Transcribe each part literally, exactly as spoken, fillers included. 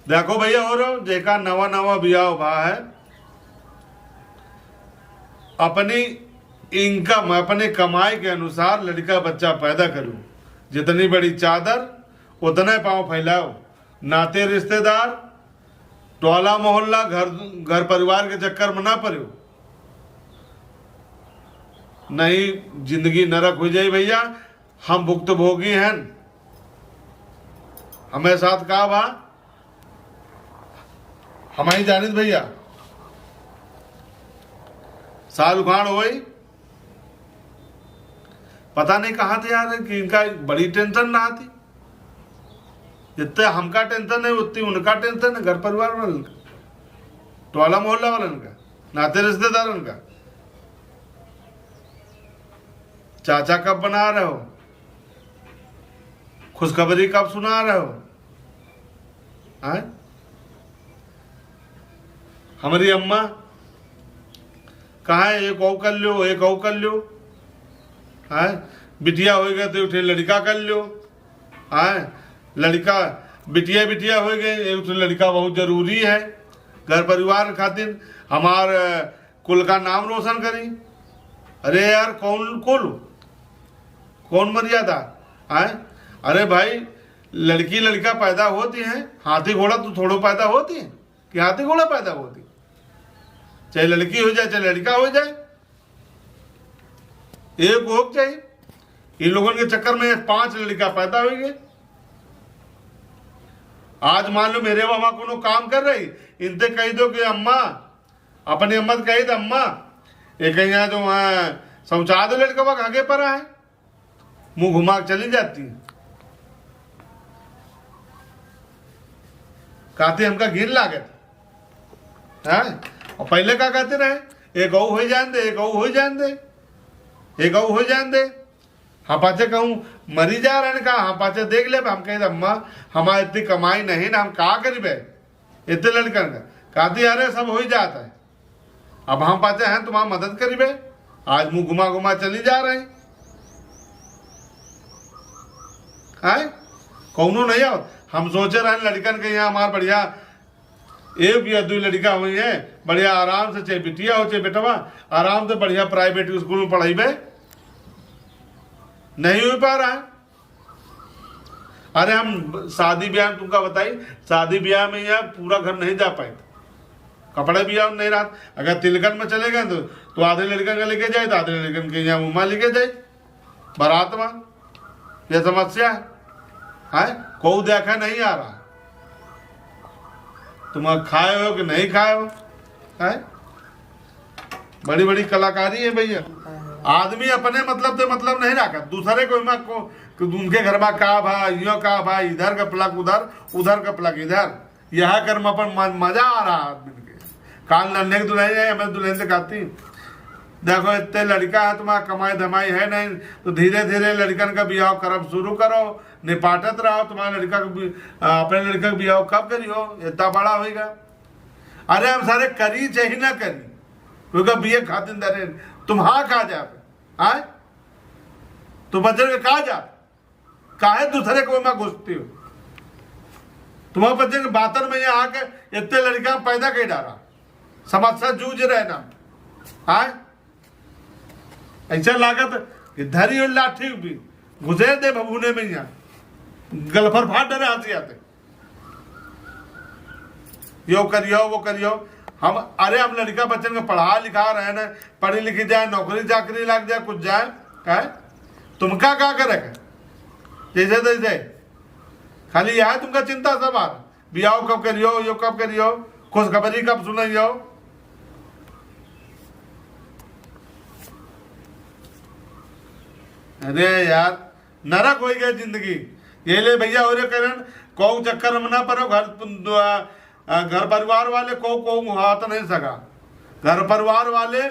देखो भैया, और जेका नवा नवा बियाह भा है, अपनी इनकम, अपने कमाई के अनुसार लड़का बच्चा पैदा करो। जितनी बड़ी चादर, उतने पाँव फैलाओ। नाते रिश्तेदार, टोला मोहल्ला, घर, घर परिवार के चक्कर में ना पड़ो, नहीं जिंदगी नरक हो जाई भैया। हम भुक्तभोगी हैं, हमें साथ का बा, हम ही जानित भैया। साल उखाड़ होई, पता नहीं कहाँ थे यार, कि इनका बड़ी टेंशन ना आती। जितने हमका टेंशन है, उतनी उनका टेंशन है, घर परिवार वालन का, टोला मोहल्ला वालन का, नाते रिश्तेदारन का। चाचा कब बना रहे हो, खुशखबरी कब सुना रहे हो? हैं? हमारी अम्मा कहा है, एक और कर लो, एक और कर लो। हैं? बिटिया हो गए तो एक ठे लड़का कर लो। हैं? लड़का, बिटिया, बिटिया हो गए, एक ठे लड़का बहुत जरूरी है घर परिवार खातिर, हमार, अ, कुल का नाम रोशन करी। अरे यार, कौन कुल, कौन मर्यादा? हैं? अरे भाई, लड़की लड़का पैदा होती हैं, हाथी घोड़ा तो थोड़ो पैदा होती हैं कि हाथी घोड़ा पैदा होती? चाहे लड़की हो जाए, चाहे लड़का हो जाए, एक हो चाहिए। इन लोगन के चक्कर में पांच लड़का पैदा हो गए। आज मान लो मेरे वहाँ कोनो काम कर रही, इनते कह दो कि अम्मा, अपनी अम्मा से कही तो अम्मा, एक यहाँ जो वहाँ शौचालय लड़का वहाँ आगे पर आए, मुंह घुमा के चली जाती। कहती हमका घिन लागत। हैं? और पहले का कहते रहे, एक और हो जान दे, एक और हो जान दे, एक और हो जान दे। हम पाछे कहूँ मरी जा रहे हैं का, हम पाछे देख ले, हम कहे अम्मा, हमारे इतनी कमाई नहीं ना, हम का करीबे इतने लड़कन का? कहती अरे सब हो ही जाता है। अब हम पाछे हैं तुम्हार मदद करीबे, आज मुंह घुमा घुमा चली जा रहे हैं। कौनो नहीं आओ, हम सोचे रहे लड़कन के यहाँ हमार बढ़िया एक या दो लड़का हुई है, बढ़िया आराम से, चाहे बिटिया हो चाहे बेटवा, आराम से बढ़िया प्राइवेट स्कूल में पढ़ाईबे, नहीं हो पा रहा है। अरे हम शादी ब्याह में तुमका बताई, शादी ब्याह में यहाँ पूरा घर नहीं जा पाए, कपड़े भी यहाँ नहीं रहा। अगर तिलकन में चले गए तो, तो आधे लड़कन का लेके जाए, तो आधे लड़कन के यहाँ उमा लेके जाए बारात में। ये समस्या है, है? कोई देखा नहीं आ रहा। तुम खाए हो कि नहीं खाए हो, है? बड़ी बड़ी कलाकारी है भैया। आदमी अपने मतलब से मतलब नहीं रखा, दूसरे को, को, उनके घर में का भा, यो का भा, इधर का plug उधर, उधर का plug इधर, यह कर में अपन म-, मजा आ रहा आदमी के। काल नन्हे के दुल्हन है, हमें दुल्हन से कहती, देखो इतने लड़का है, तुम्हारा कमाई धमाई है नहीं, तो धीरे धीरे लड़कन का बियाह करब शुरू करो, निपाटत रहो, तुम्हारा लड़का का बि-, अपने लड़का का बियाह कब करियो, इतना बड़ा होइगा। अरे हम सारे करी चाहे ना करी, क्योंकि बिये खातिर धरे, तुम हाँ कहा जाए, आए? तुम बच्चन के कहा जाए? काहे दूसरे को में घुसती हो? तुम्हारे बच्चन के बातन में यहाँ आके इतने लड़का पैदा कर डाला, समस्या जूझ रहे ना, आए? ऐसा लागत कि धरी और लाठी भी घुसे दे भभूने में, यहाँ गलफर फाट डरे हंसी आते। यो करियो, वो करियो। हम, अरे हम लड़का बच्चन के पढ़ा लिखा रहे हैं, पढ़ी लिखी जाए, नौकरी चाकरी लग जाए, कुछ जाए, है? तुमका का करे के? जैसे तैसे। खाली यह तुमका चिंता सब आ, बियाह कब करियो, यो कब करियो, खुशखबरी कब सुनाइयो। अरे यार, नरक होइ गए जिंदगी। ये ले भैया, हो रे करण, कौ चक्कर में ना पड़ो। घर, आ, घर परिवार वाले कौ, कौ मुहात नहीं सका। घर परिवार वाले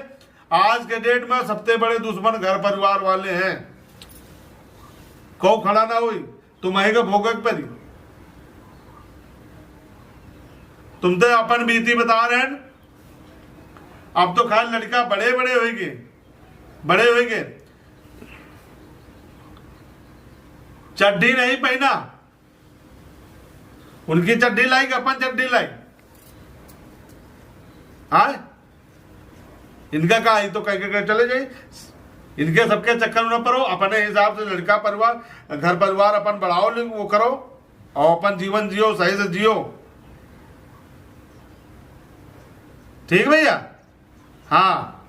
आज के date में सबसे बड़े दुश्मन घर परिवार वाले हैं। कौ खड़ा ना हुई, तुम्हें के भोगक पड़ी। तुम तो अपन बीती बता रहे हैं। अब तो खाली लड़का बड़े बड़े होइगे, बड़े होइगे, चड्ढी नहीं पहना, उनकी चड्डी लाई कि अपन चड्डी लाई? हाँ, इनका का, ये तो कह के, कह चले जाई। इनके सबके चक्कर में न पड़ो, अपने हिसाब से लड़का परिवार, घर परिवार अपन बढ़ाओ, ले वो करो और अपन जीवन जियो, सही से जियो। ठीक भैया? हाँ,